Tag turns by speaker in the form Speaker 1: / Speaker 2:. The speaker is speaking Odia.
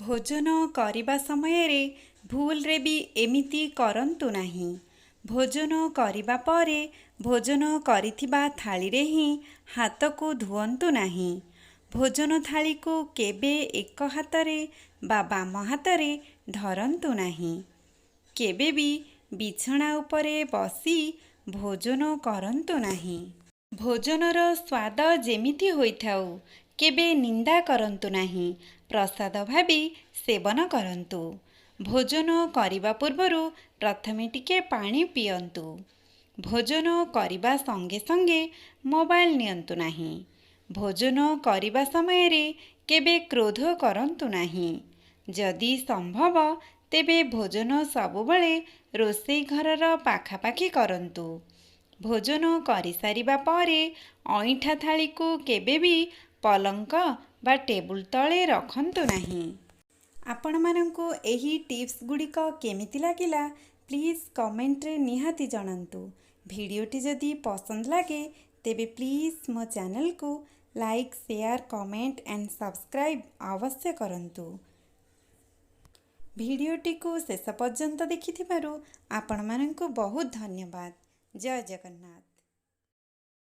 Speaker 1: ଭୋଜନ କରିବା ସମୟରେ ଭୁଲରେ ବି ଏମିତି କରନ୍ତୁ ନାହିଁ। ଭୋଜନ କରିବା ପରେ ଭୋଜନ କରିଥିବା ଥାଳିରେ ହିଁ ହାତକୁ ଧୁଅନ୍ତୁ ନାହିଁ। ଭୋଜନ ଥାଳିକୁ କେବେ ଏକ ହାତରେ ବା ବାମ ହାତରେ ଧରନ୍ତୁ ନାହିଁ। କେବେ ବି ବିଛଣା ଉପରେ ବସି ଭୋଜନ କରନ୍ତୁ ନାହିଁ। ଭୋଜନର ସ୍ୱାଦ ଯେମିତି ହୋଇଥାଉ, କେବେ ନିନ୍ଦା କରନ୍ତୁ ନାହିଁ, ପ୍ରସାଦ ଭାବି ସେବନ କରନ୍ତୁ। ଭୋଜନ କରିବା ପୂର୍ବରୁ ପ୍ରଥମେ ଟିକେ ପାଣି ପିଅନ୍ତୁ। ଭୋଜନ କରିବା ସଙ୍ଗେ ସଙ୍ଗେ ମୋବାଇଲ ନିଅନ୍ତୁ ନାହିଁ। ଭୋଜନ କରିବା ସମୟରେ କେବେ କ୍ରୋଧ କରନ୍ତୁ ନାହିଁ। ଯଦି ସମ୍ଭବ ତେବେ ଭୋଜନ ସବୁବେଳେ ରୋଷେଇ ଘରର ପାଖାପାଖି କରନ୍ତୁ। ଭୋଜନ କରିସାରିବା ପରେ ଅଇଁଠା ଥାଳିକୁ କେବେ ବି ପଲଙ୍କ ବା ଟେବୁଲ ତଳେ ରଖନ୍ତୁ ନାହିଁ। ଆପଣମାନଙ୍କୁ ଏହି ଟିପ୍ସ ଗୁଡ଼ିକ କେମିତି ଲାଗିଲା, ପ୍ଲିଜ୍ କମେଣ୍ଟରେ ନିହାତି ଜଣାନ୍ତୁ। ଭିଡ଼ିଓଟି ଯଦି ପସନ୍ଦ ଲାଗେ, ତେବେ ପ୍ଲିଜ୍ ମୋ ଚ୍ୟାନେଲକୁ like, share, comment and subscribe ଅବଶ୍ୟ କରନ୍ତୁ। ଭିଡ଼ିଓଟିକୁ ଶେଷ ପର୍ଯ୍ୟନ୍ତ ଦେଖିଥିବାରୁ ଆପଣମାନଙ୍କୁ ବହୁତ ଧନ୍ୟବାଦ। ଜୟ ଜଗନ୍ନାଥ।